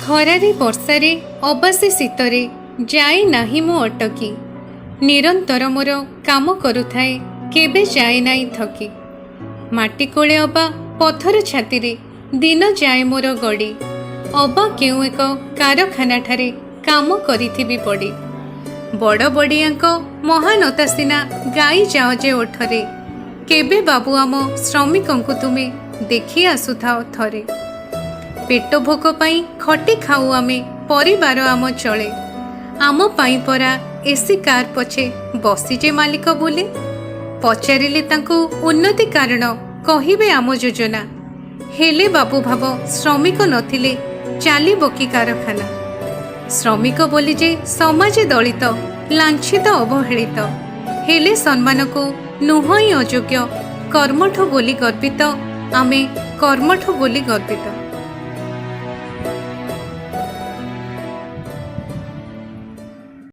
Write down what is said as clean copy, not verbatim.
ଖରାରେ ବର୍ଷାରେ ଅବା ସେ ଶୀତରେ ଯାଏ ନାହିଁ ମୁଁ ଅଟକି, ନିରନ୍ତର ମୋର କାମ କରୁଥାଏ, କେବେ ଯାଏ ନାହିଁ ଥକି। ମାଟି କୋଳେ ଅବା ପଥର ଛାତିରେ ଦିନ ଯାଏ ମୋର ଗଡ଼ି, ଅବା କେଉଁ ଏକ କାରଖାନାଠାରେ କାମ କରିଥିବି ପଡ଼ି। ବଡ଼ ବଡ଼ିଆଙ୍କ ମହାନତା ସିନା ଗାଇ ଯାଅ ଯେ ଓଠରେ, କେବେ ବାବୁ ଆମ ଶ୍ରମିକଙ୍କୁ ତୁମେ ଦେଖି ଆସୁଥାଅ ଥରେ। ପେଟ ଭୋକ ପାଇଁ ଖଟି ଖାଉ ଆମେ, ପରିବାର ଆମ ଚଳେ, ଆମ ପାଇଁ ପରା ଏସି କାର୍ ପଛେ ବସି ଯେ ମାଲିକ ବୁଲେ। ପଚାରିଲେ ତାଙ୍କୁ ଉନ୍ନତି କାରଣ କହିବେ ଆମ ଯୋଜନା, ହେଲେ ବାବୁ ଭାବ ଶ୍ରମିକ ନଥିଲେ ଚାଲିବ କି କାରଖାନା? ଶ୍ରମିକ ବୋଲି ଯେ ସମାଜେ ଦଳିତ, ଲାଞ୍ଛିତ, ଅବହେଳିତ, ହେଲେ ସମ୍ମାନକୁ ନୁହଁଇ ଅଯୋଗ୍ୟ, କର୍ମଠ ବୋଲି ଗର୍ବିତ ଆମେ, କର୍ମଠ ବୋଲି ଗର୍ବିତ।